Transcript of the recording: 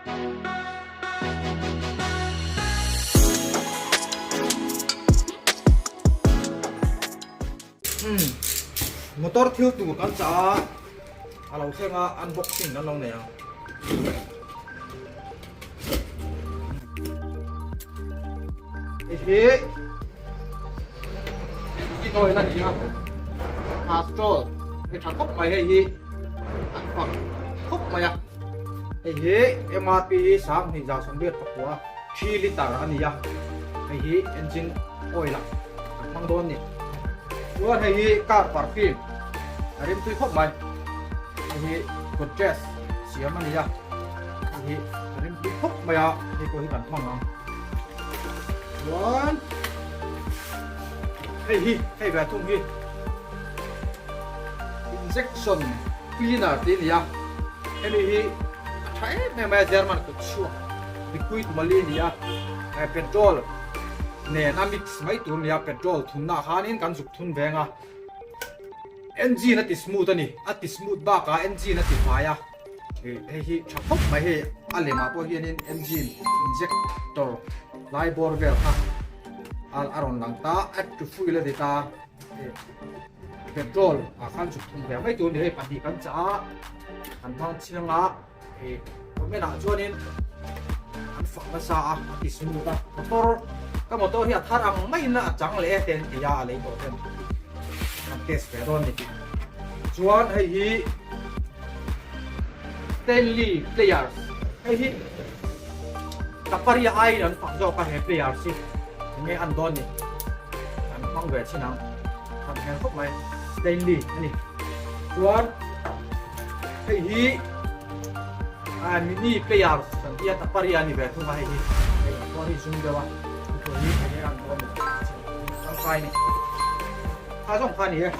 Hmm. Motor thil tur kan chah a, a lo thleng a, unboxing kan lo nei ang. Hei hi engine oil a ni a, Castrol hei tha khawp mai hei hi an fak khawp mai a. Hei hi MRP hi 2949 3 litre a ni a, hei hi engine oil ah kan hmang dawn a ni. Chuan hei hi car perfume a rimtui khawp mai, hei hi Godrej siam a ni a, hei hi a rimtui khawp mai a, hei pawh hi kan hmang ang. Chuan hei hi hei ve thung hi injection cleaner tih a ni a, hemi hi a tha em em mai a, German kut chhuak liquid mawli a ni a, petrol nen a mix mai tur a ni a, petrol thunna ah khanin kan zuk thun veng a, engine a ti smooth a ni, a ti smooth bakah engine a ti fai a. Hei hi tha khawp mai hei a lemah pawh hianin engine injector lai bawr vel kha a rawn lang ta add to fuel a ti ta petrol ah khan chhuk thum ve mai tur a ni hei pahnih kan chah a kan hmang chiang a hei comment ah chuanin an fak nasa a a ti smooth a motor ka motor hi a thar ang maiin a chang leh e te an ti a a lei tawh ten kan test ve dawn a ni chuan hei hi. Stanley players hei hi Kaparia aiin an fak zawk a he players hi enge an dawn ni an hmang ve chin ang kan hmel khawp mai Stanley a ni chuan hei hi a mini players kan tia Kaparia a ni ve thung a hei hi hei a pawh hi zoom deuh a hei hi enge an dawn ni tangkai ni kha zawng kha ni e.